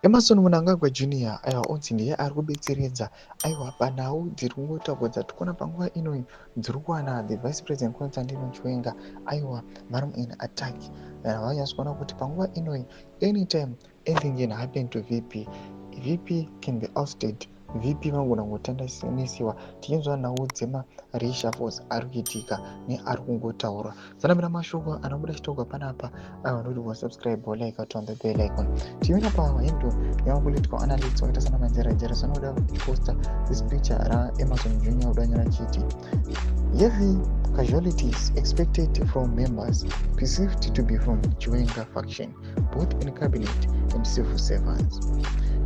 Emmerson Mnangagwa Junior, aiwa, onzi ndiye ari kubetseredza, aiwa, panhau dziri kungotaurwa dzatikuona panguva ino dziri kuwana the Vice President Constantino Chiwenga, aiwa, vari muin attack. Vanyatso kuona kuti panguva ino, anytime anything can happen to VP. VP can be ousted. VP vanogona kungotandanisiwa, tichinzwa nhau dzemareshuffles ari kuitika neari kungotaurwa. Zanamira mashoko anobuda chitaurwa panapa, aiwa, ndokuti wasubscribe, like, turn the bell icon. Tiona pahandle yemapolitical analysts wakaita sana Manzera Jeres, vanoda kuposta this picture raEmmerson Junior, udanyora chiti, "Heavy casualties expected from members perceived to be from Chiwenga faction, both in cabinet and civil servants.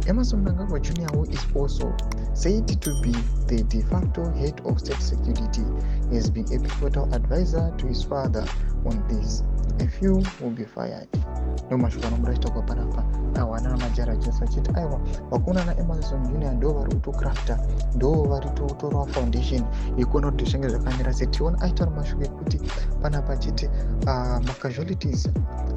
Emmerson Mnangagwa Jr., who is also said to be the de facto head of state security, has been a pivotal advisor to his father on this. A few will be fired." Ndo mashoko anobuda chitaurwa panapa, aiwa, nana Majara Jesu achiti, aiwa, vakuona naEmmerson Junior ndo vari kutocrafta, ndo vari kutorwa foundation yekuona kuti zvinge zvakamira sei. Tiona aitaura mashoko ekuti panapa achiti macasualties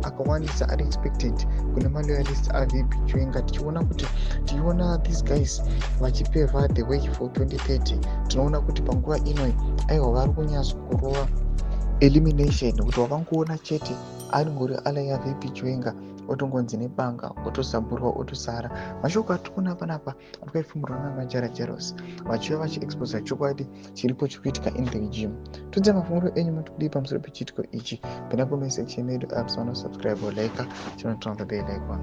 akawandisa ari expected kune maloyalist aVP Chiwenga. Tichiona kuti, tichiona these guys vachipeva the way for 2030, tinoona kuti panguva inoi, aiwa, vari kunyatso kurova elimination, kuti wakangoona chete anongori ally yaVP Chiwenga, otongonzi nebanga, otosaburwa, otosara. Mashoko atiri kuona panapa arikuifumurwa naMajara Jeros, vachiva vachiexposa chokwadi chiripo chiri kuitika in the regime. Tudze mafungiro enyu, mutikudii pamusoro pechiitiko ichi? Pinda comment section medu, apps vanosubscribe, like, chinoturn the bell icon.